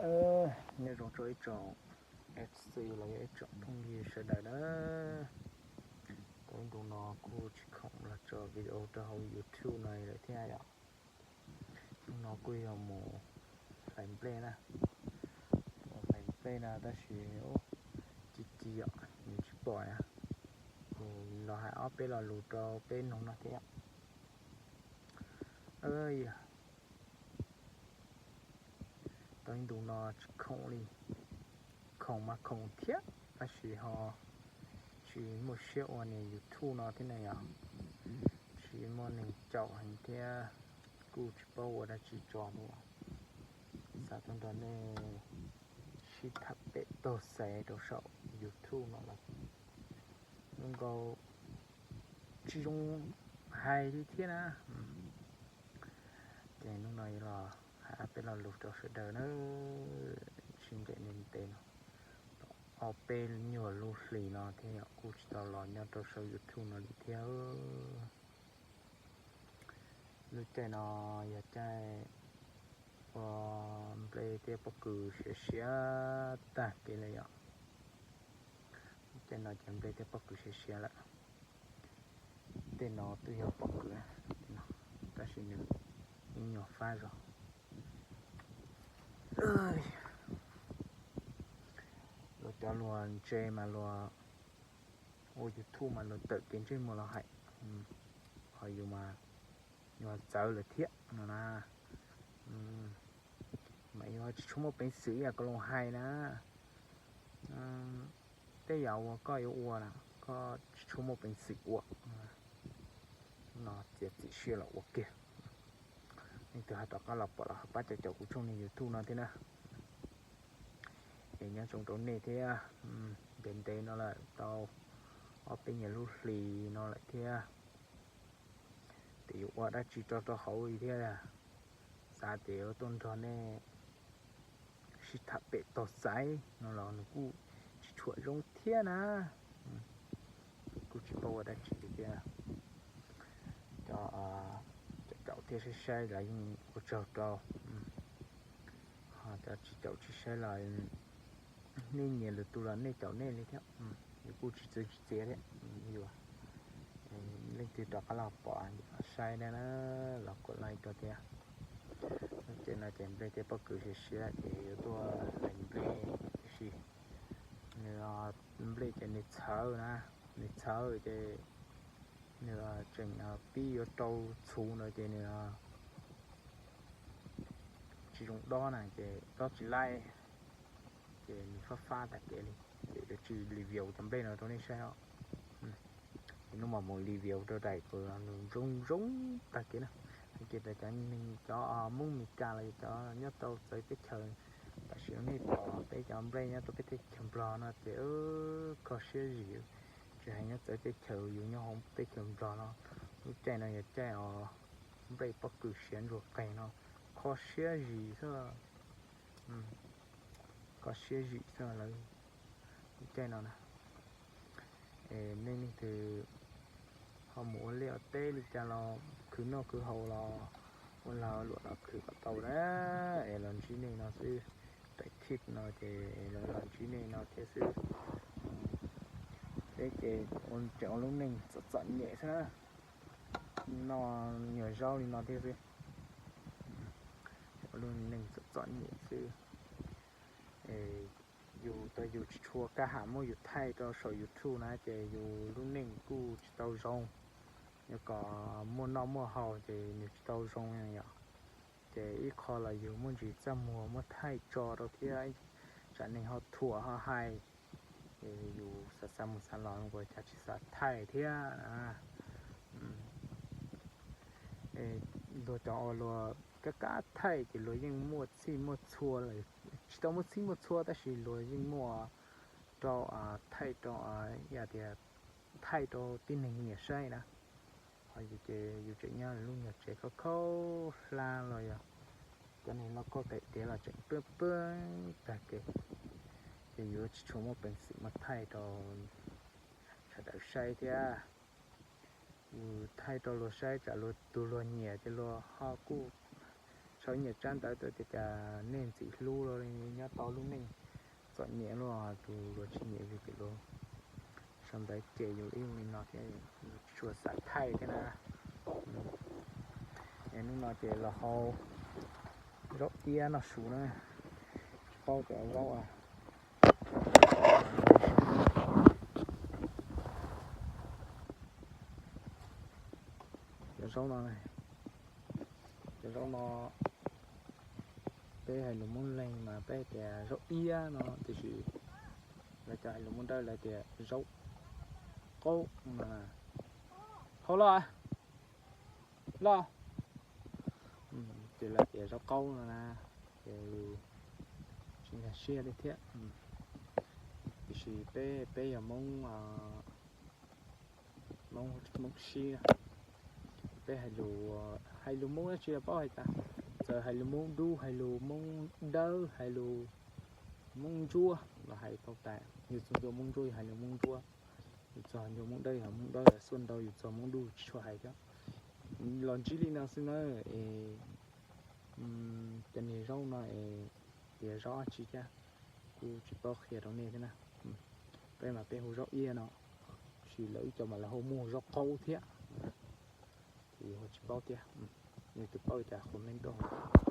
Nyob zoo rau ib tsoom F C los yog ib tsoom phooj ywg sawv daws na. Tau ib ntu no kuj tsis khoom los tso video rau hauv YouTube no lawm thiab yom. Hnub no kuj yog mus hlais nplej na, mus hlais nplej na tab sis ci ci yom, nws tsis pom na. Ces los hais ob peb lo lus rau peb mloog no thiab yom. Yog tau ib ntu no tsis khoom li, khoom mas khoom thiab tab sis ho tsis muaj siab ua niam YouTube no thiab na yom. Tsis muaj neeg caum heev thiab kuj tsis paub ua dab tsi tso li. Xav tuaj nrog nej sib tham pem taug xaiv rau saum YouTube no los zoo nkaus tsis zoo hais li thiab na. Ces hnub no yuav los hais ob peb lo lus rau sawv daws na, sib ncaim ntev ntev no, ob peb nyuag lub hlis no thiab yom, kuj tsis tau los nyob rau saum YouTube no li thiab. Lub caij no yog caij ua nplej thiab pob kws siav siav tag kev lawm yom. Lub caij no ces nplej thiab pob kws siav siav lawm. Tej no twb yog pob kws, tab sis nws ib nyuag fab zog. Luag cov luag ntse mas luag ua YouTube mas luag tawm kev ntsej muag los hais, ho yus mas yus txawv lawm thiab no na. Mas yus tsis tshua muaj peev xwm ib yam koj los hais na. Tej yam uas koj yuav ua na, koj tsis tshua muaj peev xwm ua no, txiav txim siab los ua kiag. Leej twg ho rov qab los pom los ho pab caum caum kuv tshooj YouTube no thiab na. Es nyob zoo rau nej thiab, ntev ntev no lawm, tau ob peb nyuag lub hlis no lawm thiab. Ces yuav ua dab tsi rau rau hauv li thiab, xav tias yuav tuaj nrog nej sib tham pem taug xaiv no los nws kuj tsis tshua zoo thiab na. Kuj tsis paub ua dab tsi li thiab. Cov caum thiab saib saib los yeej ua tsaug rau, ho cov tsis caum tsis saib los nej nyiam lwm tus los nej caum nej li thiab, yus kuj tsis txwv tsis txiav thiab. Yus leej twg rov qab los pom saib na, los kuj like rau thiab. Lub caij no ces nplej thiab pob kws siav siav ces yuav tuaj hlais nplej, tiam sis nws nplej ces nws txhawv na, nws txhawv ces nws tseem pib yuav rau txhuv ntawd ces nws tsis zoo dob na, ces dob tsis laib, ces nws fab fab tag kev li. Ces yuav tsis review cov nplej no rau nej saib os. Ces hnub no mus review rau daim uas nws zoo zoo tag kev na. Hais kiag rau cov neeg, cov Hmoob Mes Kas los yog cov nyob rau txawv teb chaws, tam sim no nej pom peb cov nplej nyob rau peb teb chaws Nplog no ces kho siab zim, tsis hais nyob txawv teb chaws, yus nyob hauv teb chaws Nplog no, lub caij no yog caij os nplej pob kws siav ntsuag qeeg no, kho siab zim xwb, kho siab zim xwb lawm lub caij no na. Es nej leej twg ho mus ua liaj ua teb li cas los khwv noj khwv haus los ua lag luam los khwv kom tau na, es los ntsib nej no xwb. Daim tip no ces los ntsib nej no thiab xwb. Peb ces tseem ua lub neej txom txom nyem xwb na, noj nyuag zaub li no thiab xwb. Ua lub neej txom txom nyem xwb. Yus tau yus tsis tshua kaj ham muab yus thaij rau saum YouTube na ces yus lub neej kuj tsis tau zoo. Yog kom muaj noj muaj haus ces nws tsis tau zoo yom. Ces ib qho los yus muaj ntsis txaj muag muab thaij tso rau thiab, tsam neeg ho thuam ho hais, ces yus xav xav mus xav los ua cas tsis xav thaij thiab. Luag cov uas luag kab kab thaij ces luag yeej muaj txhij muaj txhua lawm, tsis tau muaj txhij muaj txhua tab sis luag yeej muaj rau thaij rau, tias thaij rau tib neeg nyiam saib na. Ho yus ces yus tseem nyob lub nyuag tsev khaub khaub hlab los yog cov neeg loj kauj tais tiav los tseem pab pab tag kev, ces yus tsis tshua muaj peev xwm muab thaij rau sawv daws saib thiab. Yus thaij rau luag saib tsam luag tus luag nyiam ces luag ho kuj sau ib nyuag tsab ntawv tuaj tias cas nej ntxim hlub los nyob tau lub neej txom nyem los tus luag tsis nyiam yus ces luag sau ntawv cem yus ib li no thiab, tsis tshua xav thaij thiab na. Hnub no ces los hau zaub iab noj su na, tsis paub cov zaub cov zaub no, cov zaub no peb hais lus Hmoob Leeg mas peb tias zaub iab no, tiam sis lawv cov hais lus Hmoob Dawb lawv tias zaub qaub no. Hau los, los, ces lawv tias zaub qaub no na, ces tsis nkag siab li thiab. Tiam sis peb, peb yog Hmoob, Hmoob, Hmoob Sib, peb hais lus, hais lus Hmoob dab tsi los paub hais tas, txawm hais lus Hmoob Dub, hais lus Hmoob Dawb, hais lus Hmoob Ntsuab los hais tau tas. Yus txog ntua Hmoob Ntsuab yus hais lus Hmoob Ntsuab, yus txog ntua Hmoob Dawb yus hais Hmoob Dawb, xuaj ntau yus txog Hmoob Dub tsis tshua hais thiab. Los ntsib li no xwb na, es cov niag zaub no es tias zaub dab tsi thiab kuj tsis paub qhia rau nej thiab na. Peb mas peb hu zaub iab no, tab sis lawv ib co mas lawv hu muaj zaub qaub thiab, ces tsis paub thiab. Yog tus paub li cas comment tuaj.